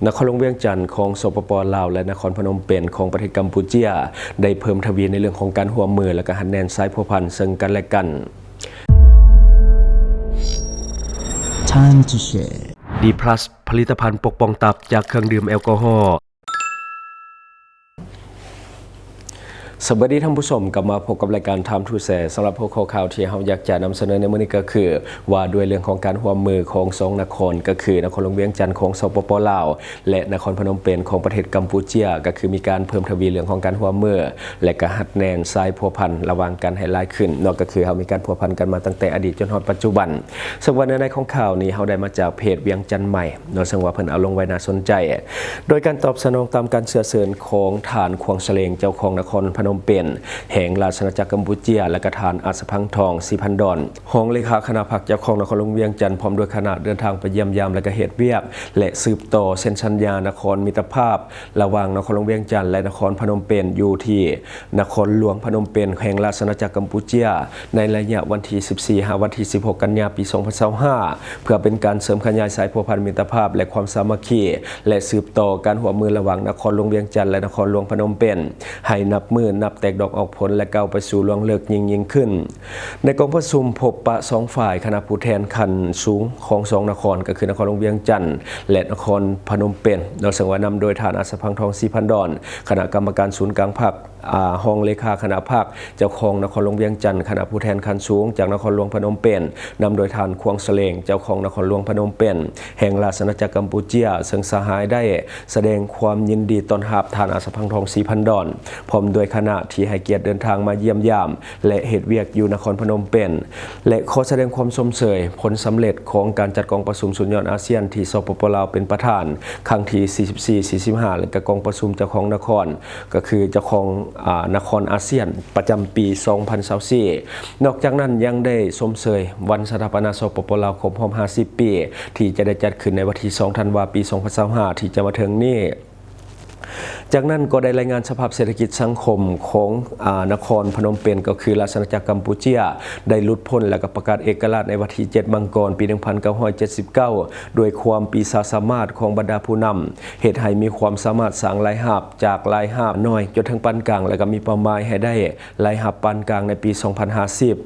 ນະຄອນຫຼວງວຽງຈັນຂອງ ສປປ ລາວ ແລະ ນະຄອນພະນົມເປັນຂອງປະເທດກຳປູເຈຍ ໄດ້ເພີ່ມທະວີໃນເລື່ອງຂອງການຮ່ວມມື ແລະ ກະຮັດແໜ້ນສາຍພົວພັນເຊິ່ງກັນແລະກັນ. Time to share. ດີພລັສ ຜະລິດຕະພັນປົກປ້ອງຕັບຈາກເຄື່ອງດື່ມແອລກໍຮໍ. ສະບາຍດີທ່ານຜູ້ຊົມ, ກັບມາພົບກັບລາຍການ Time to Share. ສຳລັບຫົວຂໍ້ຂ່າວທີ່ເຮົາຢາກຈະນຳສະເໜີໃນມື້ນີ້ກໍຄື ວ່າດ້ວຍເລື່ອງຂອງການຮ່ວມມືຂອງສອງນະຄອນ ກໍຄືນະຄອນຫຼວງວຽງຈັນຂອງ ສປປ ລາວ ແລະ ນະຄອນພະນົມເປັນຂອງປະເທດກຳປູເຈຍ ກໍຄືມີການເພີ່ມທະວີເລື່ອງຂອງການຮ່ວມມື ແລະ ກະຮັດແໜ້ນສາຍພົວພັນລະຫວ່າງກັນໃຫ້ຫຼາຍຂຶ້ນເນາະ, ກໍຄືເຮົາມີການພົວພັນກັນມາຕັ້ງແຕ່ອະດີດຈົນຮອດປັດຈຸບັນ. ເຊິ່ງວ່າເນື້ອໃນຂອງຂ່າວນີ້ເຮົາໄດ້ມາຈາກເພຈວຽງຈັນໃໝ່ເນາະ, ເຊິ່ງວ່າເພິ່ນເອົາລົງໄວ້ໜ້າສົນໃຈ ໂດຍການຕອບສະໜອງຕາມການເຊື້ອເຊີນຂອງທ່ານ ຂວາງສະເຫຼງ ເຈົ້າຄອງນະຄອນພະນົມເປັນ ແຫ່ງລາຊະອານາຈັກກຳປູເຈຍ ແລະ ກະທ່ານ ອັດສະພັງທອງ ສີພັນດອນ ຮອງເລຂາຄະນະພັກເຈົ້າຄອງນະຄອນຫຼວງວຽງຈັນ ພ້ອມດ້ວຍຄະນະເດີນທາງໄປຢ້ຽມຢາມ ແລະ ກະເຮັດວຽກ ແລະ ສືບຕໍ່ເຊັນສັນຍານະຄອນມິດຕະພາບ ລະຫວ່າງນະຄອນຫຼວງວຽງຈັນ ແລະ ນະຄອນພະນົມເປັນ ຢູ່ທີ່ນະຄອນຫຼວງພະນົມເປັນ ແຫ່ງລາຊະອານາຈັກກຳປູເຈຍ ໃນໄລຍະວັນທີສິບສີ່ ຫາວັນທີສິບຫົກ ກັນຍາ ປີສອງພັນຊາວຫ້າ ເພື່ອເປັນການເສີມຂະຫຍາຍສາຍພົວພັນມິດຕະພາບ ແລະ ຄວາມສາມັກຄີ ແລະ ສືບຕໍ່ການຮ່ວມມືລະຫວ່າງນະຄອນຫຼວງວຽງຈັນ ແລະ ນະຄອນຫຼວງພະນົມເປັນ ໃຫ້ນັບມື້ນັບແຕກດອກອອກຜົນ ແລະ ກ້າວໄປສູ່ລວງເລິກຍິ່ງໆຂຶ້ນ. ໃນກອງປະຊຸມພົບປະສອງຝ່າຍ ຄະນະຜູ້ແທນຂັ້ນສູງຂອງສອງນະຄອນ ກໍຄືນະຄອນຫຼວງວຽງຈັນ ແລະ ນະຄອນພະນົມເປັນເນາະ, ເຊິ່ງວ່ານຳໂດຍທ່ານ ອັດສະພັງທອງ ສີພັນດອນ ຄະນະກຳມະການສູນກາງພັກ ອາ ຮອງເລຂາຄະນະພັກ ເຈົ້າຄອງນະຄອນຫຼວງວຽງຈັນ, ຄະນະຜູ້ແທນຂັ້ນສູງຈາກນະຄອນຫຼວງພະນົມເປັນ ນຳໂດຍທ່ານ ຂວາງສະເຫຼງ ເຈົ້າຄອງນະຄອນຫຼວງພະນົມເປັນ ແຫ່ງລາຊະອານາຈັກກຳປູເຈຍ, ເຊິ່ງສະຫາຍໄດ້ສະແດງຄວາມຍິນດີຕ້ອນຮັບທ່ານ ອັດສະພັງທອງ ສີພັນດອນ ພ້ອມດ້ວຍຄະນະທີ່ໃຫ້ກຽດເດີນທາງມາຢ້ຽມຢາມ ແລະ ເຮັດວຽກຢູ່ນະຄອນພະນົມເປັນ ແລະ ຂໍສະແດງຄວາມຊົມເຊີຍຜົນສຳເລັດຂອງການຈັດກອງປະຊຸມສຸດຍອດອາຊຽນທີ່ ສປປ ລາວ ເປັນປະທານ ຄັ້ງທີສີ່ສິບສີ່ ສີ່ສິບຫ້າ ແລະ ກະກອງປະຊຸມເຈົ້າຄອງນະຄອນ ກໍຄືເຈົ້າຄອງ ອາ ນະຄອນອາຊຽນ ປະຈຳປີສອງພັນຊາວສີ່. ນອກຈາກນັ້ນຍັງໄດ້ຊົມເຊີຍວັນສະຖາປະນາ ສປປ ລາວ ຄົບຮອບຫ້າສິບປີ ທີ່ຈະໄດ້ຈັດຂຶ້ນໃນວັນທີສອງ ທັນວາ ປີສອງພັນຊາວຫ້າ ທີ່ຈະມາເຖິງນີ້. ຈາກນັ້ນກໍໄດ້ລາຍງານສະພາບເສດຖະກິດສັງຄົມຂອງ ອາ ນະຄອນພະນົມເປັນ ກໍຄືລາຊະອານາຈັກກຳປູເຈຍ ໄດ້ຫຼຸດພົ້ນ ແລະ ກໍປະກາດເອກະລາດໃນວັນທີເຈັດ ມັງກອນ ປີໜຶ່ງພັນເກົ້າຮ້ອຍເຈັດສິບເກົ້າ ດ້ວຍຄວາມປີຊາສາມາດຂອງບັນດາຜູ້ນຳ ເຮັດໃຫ້ມີຄວາມສາມາດສ້າງລາຍຮັບຈາກລາຍຮັບນ້ອຍຈົນເຖິງປານກາງ ແລະ ກໍມີເປົ້າໝາຍໃຫ້ໄດ້ລາຍຮັບປານກາງໃນປີສອງພັນຫ້າສິບ.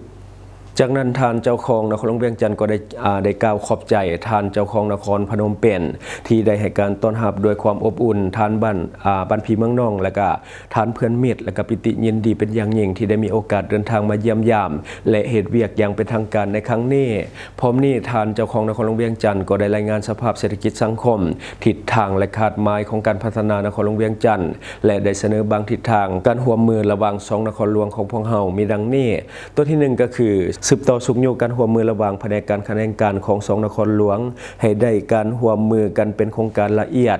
ຈາກນັ້ນທ່ານເຈົ້າຄອງນະຄອນຫຼວງວຽງຈັນກໍໄດ້ ອາ ໄດ້ກ່າວຂອບໃຈທ່ານເຈົ້າຄອງນະຄອນພະນົມເປັນ ທີ່ໄດ້ໃຫ້ການຕ້ອນຮັບດ້ວຍຄວາມອົບອຸ່ນ, ທ່ານບ້ານ ອາ ບ້ານພີ່ເມືອງນ້ອງ ແລະ ກະທ່ານເພື່ອນມິດ ແລະ ກະປິຕິຍິນດີເປັນຢ່າງຍິ່ງທີ່ໄດ້ມີໂອກາດເດີນທາງມາຢ້ຽມຢາມ ແລະ ເຮັດວຽກຢ່າງເປັນທາງການໃນຄັ້ງນີ້. ພ້ອມນີ້ທ່ານເຈົ້າຄອງນະຄອນຫຼວງວຽງຈັນກໍໄດ້ລາຍງານສະພາບເສດຖະກິດສັງຄົມ, ທິດທາງ ແລະ ຄາດໝາຍຂອງການພັດທະນານະຄອນຫຼວງວຽງຈັນ ແລະ ໄດ້ສະເໜີບາງທິດທາງການຮ່ວມມືລະຫວ່າງສອງນະຄອນຫຼວງຂອງພວກເຮົາມີດັ່ງນີ້. ຕົວທີໜຶ່ງກໍຄື ສືບຕໍ່ຊຸກຍູ້ການຮ່ວມມືລະຫວ່າງພະແນກການຂະແໜງການຂອງສອງນະຄອນຫຼວງ ໃຫ້ໄດ້ການຮ່ວມມືກັນເປັນໂຄງການລະອຽດ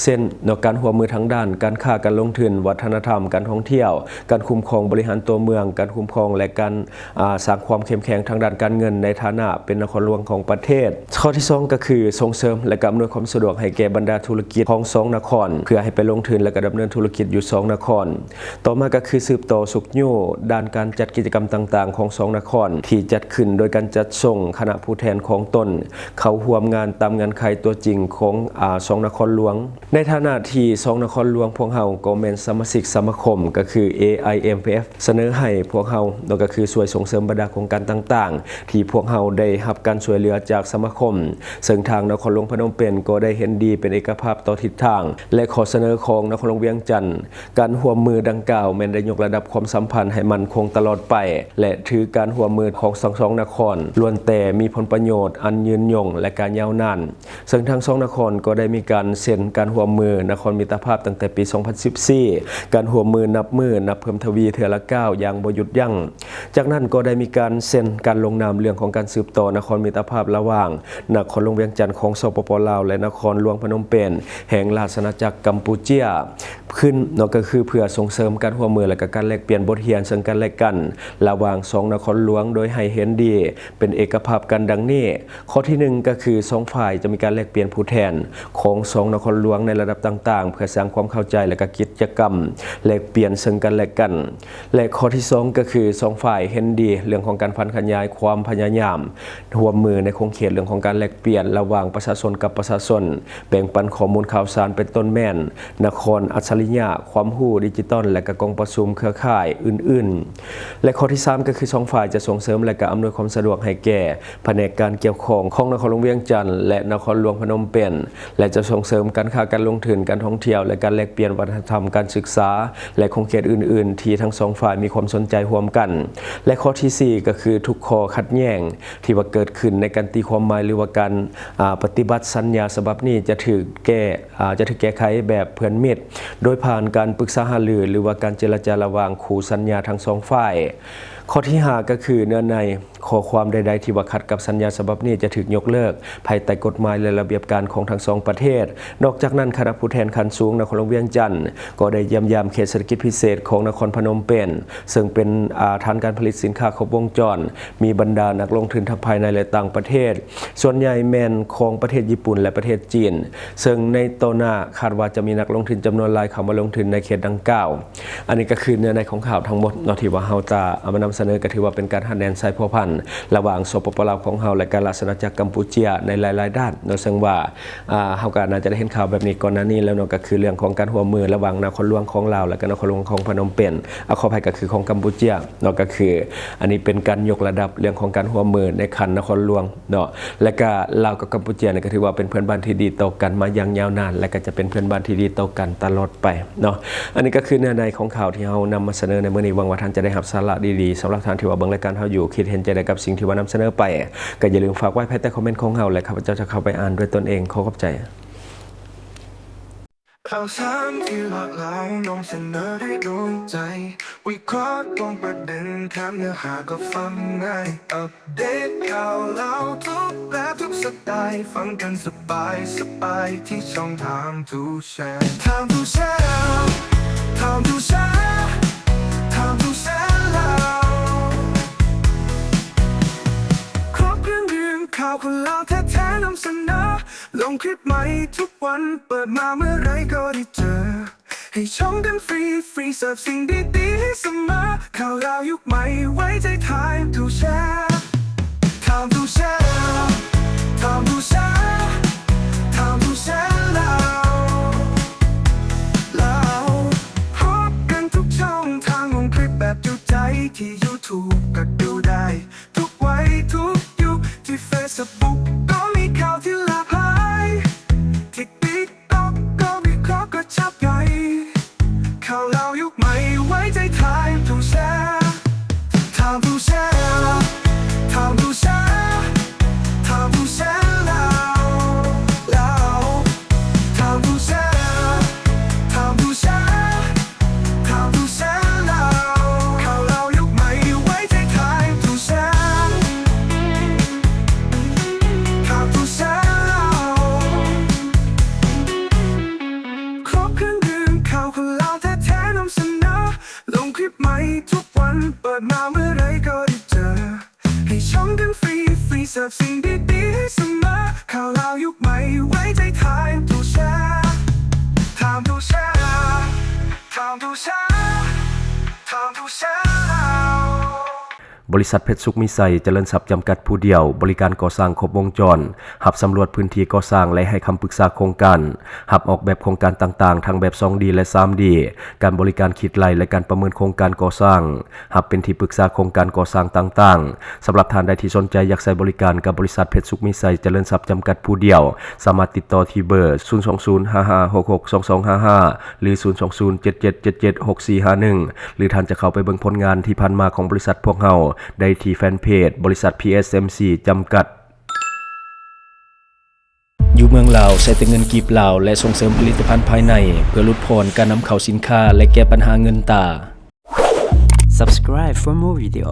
ເຊັ່ນ ເນາະ ການຮ່ວມມືທາງດ້ານການຄ້າການລົງທຶນ, ວັດທະນະທຳ, ການທ່ອງທ່ຽວ, ການຄຸ້ມຄອງບໍລິຫານຕົວເມືອງ, ການຄຸ້ມຄອງ ແລະ ການ ອາ ສ້າງຄວາມເຂັ້ມແຂງທາງດ້ານການເງິນໃນຖານະເປັນນະຄອນຫຼວງຂອງປະເທດ. ຂໍ້ທີສອງກໍຄື ສົ່ງເສີມ ແລະ ກໍອຳນວຍຄວາມສະດວກໃຫ້ແກ່ບັນດາທຸລະກິດຂອງສອງນະຄອນ ເພື່ອໃຫ້ໄປລົງທຶນ ແລະ ກໍດຳເນີນທຸລະກິດຢູ່ສອງນະຄອນ. ຕໍ່ມາກໍຄືສືບຕໍ່ຊຸກຍູ້ດ້ານການຈັດກິດຈະກຳຕ່າງໆຂອງສອງນະຄອນ ທີ່ຈັດຂຶ້ນໂດຍການຈັດສົ່ງຄະນະຜູ້ແທນຂອງຕົນເຂົ້າຮ່ວມງານຕາມເງື່ອນໄຂຕົວຈິງຂອງ ອາ ສອງນະຄອນຫຼວງ. ໃນຖານະທີ່ສອງນະຄອນຫຼວງພວກເຮົາກໍແມ່ນສະມາຊິກສະມາຄົມ ກໍຄື ເອໄອເອັມເອັຟ ສະເໜີໃຫ້ພວກເຮົາເນາະ ກໍຄືຊ່ວຍສົ່ງເສີມບັນດາໂຄງການຕ່າງໆ ທີ່ພວກເຮົາໄດ້ຮັບການຊ່ວຍເຫຼືອຈາກສະມາຄົມ, ເຊິ່ງທາງນະຄອນຫຼວງພະນົມເປັນກໍໄດ້ເຫັນດີເປັນເອກະພາບຕໍ່ທິດທາງ ແລະ ຂໍ້ສະເໜີຂອງນະຄອນຫຼວງວຽງຈັນ. ການຮ່ວມມືດັ່ງກ່າວແມ່ນໄດ້ຍົກລະດັບຄວາມສຳພັນໃຫ້ໝັ້ນຄົງຕະຫຼອດໄປ ແລະ ຖືການຮ່ວມມືຂອງທັງສອງນະຄອນລ້ວນແຕ່ມີຜົນປະໂຫຍດອັນຍືນຍົງ ແລະ ການຍາວນານ. ເຊິ່ງທັງສອງນະຄອນກໍໄດ້ມີການເຊັນການຮ່ວມມືນະຄອນມິດຕະພາບຕັ້ງແຕ່ປີສອງພັນສິບສີ່, ການຮ່ວມມືນັບມື້ນັບເພີ່ມທະວີເທື່ອລະກ້າວຢ່າງບໍ່ຢຸດຢັ້ງ. ຈາກນັ້ນກໍໄດ້ມີການເຊັນການລົງນາມເລື່ອງຂອງການສືບຕໍ່ນະຄອນມິດຕະພາບລະຫວ່າງນະຄອນຫຼວງວຽງຈັນຂອງ ສປປ ລາວ ແລະ ນະຄອນຫຼວງພະນົມເປັນແຫ່ງລາຊະອານາຈັກກຳປູເຈຍ ຂຶ້ນເນາະ ກໍຄືເພື່ອສົ່ງເສີມການຮ່ວມມື ແລະ ກະການແລກປ່ຽນບົດຮຽນເຊິ່ງກັນ ແລະ ກັນ ລະຫວ່າງສອງນະຄອນຫຼວງ ໂດຍໃຫ້ເຫັນດີເປັນເອກະພາບກັນດັ່ງນີ້. ຂໍ້ທີໜຶ່ງ ກໍຄືສອງຝ່າຍຈະມີການແລກປ່ຽນຜູ້ແທນຂອງສອງນະຄອນຫຼວງ ໃນລະດັບຕ່າງໆ ເພື່ອສ້າງຄວາມເຂົ້າໃຈ ແລະ ກະກິດຈະກຳແລກປ່ຽນເຊິ່ງກັນແລະກັນ. ແລະ ຂໍ້ທີສອງ ກໍຄືສອງຝ່າຍເຫັນດີເລື່ອງຂອງການຜັນຂະຫຍາຍຄວາມພະຍາຍາມຮ່ວມມືໃນຂົງເຂດເລື່ອງຂອງການແລກປ່ຽນລະຫວ່າງປະຊາຊົນກັບປະຊາຊົນ, ແບ່ງປັນຂໍ້ມູນຂ່າວສານ ເປັນຕົ້ນແມ່ນນະຄອນອັດສະລິຍະ, ຄວາມຮູ້ດິຈິຕອນ ແລະ ກະກອງປະຊຸມເຄືອຂ່າຍອື່ນໆ. ແລະ ຂໍ້ທີສາມ ກໍຄືສອງຝ່າຍຈະສົ່ງເສີມ ແລະ ກະອຳນວຍຄວາມສະດວກໃຫ້ແກ່ພະແນກການກ່ຽວຂ້ອງຂອງນະຄອນຫຼວງວຽງຈັນ ແລະ ນະຄອນຫຼວງພະນົມເປນ ແລະ ຈະສົ່ງເສີມການຄ້າການລົງທຶນ, ການທ່ອງທ່ຽວ ແລະ ການແລກປ່ຽນວັດທະນະທຳ, ການສຶກສາ ແລະ ຂົງເຂດອື່ນໆ ທີ່ທັງສອງຝ່າຍມີຄວາມສົນໃຈຮ່ວມກັນ. ແລະ ຂໍ້ທີສີ່ ກໍຄືທຸກຂໍ້ຂັດແຍ່ງທີ່ວ່າເກີດຂຶ້ນໃນການຕີຄວາມໝາຍ ຫຼືວ່າການ ອາ ປະຕິບັດສັນຍາສະບັບນີ້ ຈະຖືກແກ້ ອາ ຈະຖືກແກ້ໄຂແບບເພື່ອນມິດ ໂດຍຜ່ານການປຶກສາຫາລື ຫຼືວ່າການເຈລະຈາລະຫວ່າງຄູ່ສັນຍາທັງສອງຝ່າຍ. ຂໍ້ທີຫ້າ ກໍຄືເນື້ອໃນ ຂໍ້ຄວາມໃດໆທີ່ວ່າຂັດກັບສັນຍາສະບັບນີ້ຈະຖືກຍົກເລີກພາຍໃຕ້ກົດໝາຍ ແລະ ລະບຽບການຂອງທັງສອງປະເທດ. ນອກຈາກນັ້ນ, ຄະນະຜູ້ແທນຂັ້ນສູງນະຄອນຫຼວງວຽງຈັນ ກໍໄດ້ຢ້ຽມຢາມເຂດເສດຖະກິດພິເສດຂອງນະຄອນພະນົມເປນ ເຊິ່ງເປັນ ອາ ຖານການຜະລິດສິນຄ້າຄົບວົງຈອນ, ມີບັນດານັກລົງທຶນທັງພາຍໃນ ແລະ ຕ່າງປະເທດ, ສ່ວນໃຫຍ່ແມ່ນຂອງປະເທດຍີ່ປຸ່ນ ແລະ ປະເທດຈີນ, ເຊິ່ງໃນຕໍ່ໜ້າຄາດວ່າຈະມີນັກລົງທຶນຈຳນວນຫຼາຍເຂົ້າມາລົງທຶນໃນເຂດດັ່ງກ່າວ. ອັນນີ້ກໍຄືເນື້ອໃນຂອງຂ່າວທັງໝົດເນາະ ທີ່ວ່າເຮົາຈະເອົາມານຳສະເໜີ, ກໍຖືວ່າເປັນການຮັດແໜ້ນສາຍພົວພັນລະຫວ່າງ ສປປ ລາວ ຂອງເຮົາ ແລະ ກະລາຊະອານາຈັກກຳປູເຈຍໃນຫຼາຍໆດ້ານເນາະ, ເຊິ່ງວ່າ ອາ ເຮົາກໍໜ້າຈະໄດ້ເຫັນຂ່າວແບບນີ້ກ່ອນໜ້ານີ້ແລ້ວເນາະ, ກໍຄືເລື່ອງຂອງການຮ່ວມມືລະຫວ່າງນະຄອນຫຼວງຂອງລາວ ແລະ ກະນະຄອນຫຼວງຂອງພະນົມເປນ ອາ ຂໍອະໄພ ກໍຄືຂອງກຳປູເຈຍເນາະ, ກໍຄືອັນນີ້ເປັນການຍົກລະດັບເລື່ອງຂອງການຮ່ວມມືໃນຂັ້ນນະຄອນຫຼວງ ເນາະ ແລະກະລາວກັບກຳປູເຈຍນີ້ກໍຖືວ່າເປັນເພື່ອນບ້ານທີ່ດີຕໍ່ກັນມາຢ່າງຍາວນານ ແລະກະຈະເປັນເພື່ອນບ້ານທີ່ດີຕໍ່ກັນຕະຫຼອດໄປເນາະ. ອັນນີ້ກໍຄືເນື້ອໃນຂອງຂ່າວທີ່ເຮົານຳມາສະເໜີໃນມື້ນີ້. ຫວັງວ່າທ່ານຈະໄດ້ຮັບສາລະດີໆ. ສຳລັບທ່ານທີ່ວ່າເບິ່ງລາຍການເຮົາຢູ່ ຄິດເຫັນຈັ່ງໃດກັບສິ່ງທີ່ວ່ານຳສະເໜີໄປ ກໍຢ່າລືມຝາກໄວ້ພາຍໃຕ້ຄອມເມັນຂອງເຮົາ ແລະຂ້າພະເຈົ້າຈະເຂົ້າໄປອ່ານດ້ວຍຕົນເອງ. ຂໍຂອບໃຈ. ຂ່າວສານທີ່ຫຼາກຫຼາຍນຳສະເໜີດ້ວຍດວງໃຈ, ວິເຄາະຕວງປະເດັນ, ຖາມເນື້ອຫາກໍຟັງງ່າຍ, ອັບເດດຂ່າວລາວທຸກແບບທຸກສະໄຕ, ຟັງກັນສະບາຍສະບາຍທີ່ຊ່ອງ Time to Share Time to Share Time to Share Time to Share ລາວ. ຄອບເລື່ອງ ເລື່ອງຂ່າວຄົນລາວແທ້ໆນຳສະເໜີ, ລົງຄລິບໃໝ່ທຸກວັນ, ເປີດມາເມື່ອໃດກໍໄດ້ເຈີ. ໃຫ້ຊົມກັນຟຣີໆ ເສີບສິ່ງດີໆໃຫ້ສະເໝີ. ຂ່າວລາວຍຸກໃໝ່ ໄວ້ໃຈ Time to Share Time to Share Time to Share Time to Share ລາວ. ລາວ ພົບກັນທຸກຊ່ອງທາງ, ລົງຄລິບແບບຈຸໃຈ ທີ່ YouTube ກໍດູໄດ້ ທຸກໄວທຸກຍຸກ, ທີ່ Facebook ກໍມີຂ່າວທີ່ຫຼາກຫຼາຍ, ທີ່ TikTok ກໍວິເຄາະກະຈັບໄດ້. ຂ່າວລາວຍຸກໃໝ່ ໄວ້ໃຈ Time to Share Time to Share Time to Share Time to Share ລາວ ລາວ Time to Share Time to Share Time to Share ລາວ. ຂ່າວລາວຍຸກໃໝ່ ໄວ້ໃຈ Time to Share Time to Share ລາວ. ຄອບເຄື່ອງ ເລື່ອງຂ່າວຄົນລາວແທ້ໆນຳສະເໜີ, ລົງຄລິບໃໝ່ທຸກວັນ, ເປີດມາເມື່ອໃດກໍໄດ້ເຈີ. ໃຫ້ຊົມກັນຟຣີໆ ເສີບສິ່ງດີໆໃຫ້ສະເໝີ. ຂ່າວລາວຍຸກໃໝ່ ໄວ້ໃຈ Time to Share Time to Share Time to Share Time to Share ລາວ. ບໍລິສັດເພັດສຸກມີໄຊຈະເລີນຊັບຈຳກັດຜູ້ດຽວ ບໍລິການກໍ່ສ້າງຄົບວົງຈອນ, ຮັບສຳຫຼວດພື້ນທີ່ກໍ່ສ້າງ ແລະ ໃຫ້ຄຳປຶກສາໂຄງການ, ຮັບອອກແບບໂຄງການຕ່າງໆ ທັງແບບສອງດີ ແລະ ສາມດີ, ການບໍລິການຄິດໄລ່ ແລະ ການປະເມີນໂຄງການກໍ່ສ້າງ, ຮັບເປັນທີ່ປຶກສາໂຄງການກໍ່ສ້າງຕ່າງໆ. ສຳລັບທ່ານໃດທີ່ສົນໃຈຢາກໃຊ້ບໍລິການກັບບໍລິສັດເພັດສຸກມີໄຊຈະເລີນຊັບຈຳກັດຜູ້ດຽວ, ສາມາດຕິດຕໍ່ທີ່ເບີ ສູນສອງສູນ ຫ້າຫ້າຫົກຫົກ ສອງສອງຫ້າຫ້າ ຫຼື ສູນສອງສູນ ເຈັດເຈັດເຈັດເຈັດ ຫົກສີ່ຫ້າໜຶ່ງ ຫຼື ທ່ານຈະເຂົ້າໄປເບິ່ງຜົນງານທີ່ຜ່ານມາຂອງບໍລິສັດພວກເຮົາໄດ້ທີ່ແຟນເພຈ ບໍລິສັດ ພີເອັສເອັມຊີ ຈຳກັດ. ຢູ່ເມືອງລາວ ໃຊ້ແຕ່ເງິນກີບລາວ ແລະ ສົ່ງເສີມຜະລິດຕະພັນພາຍໃນ ເພື່ອຫຼຸດຜ່ອນການນຳເຂົ້າສິນຄ້າ ແລະ ແກ້ບັນຫາເງິນຕາ. Subscribe for more video.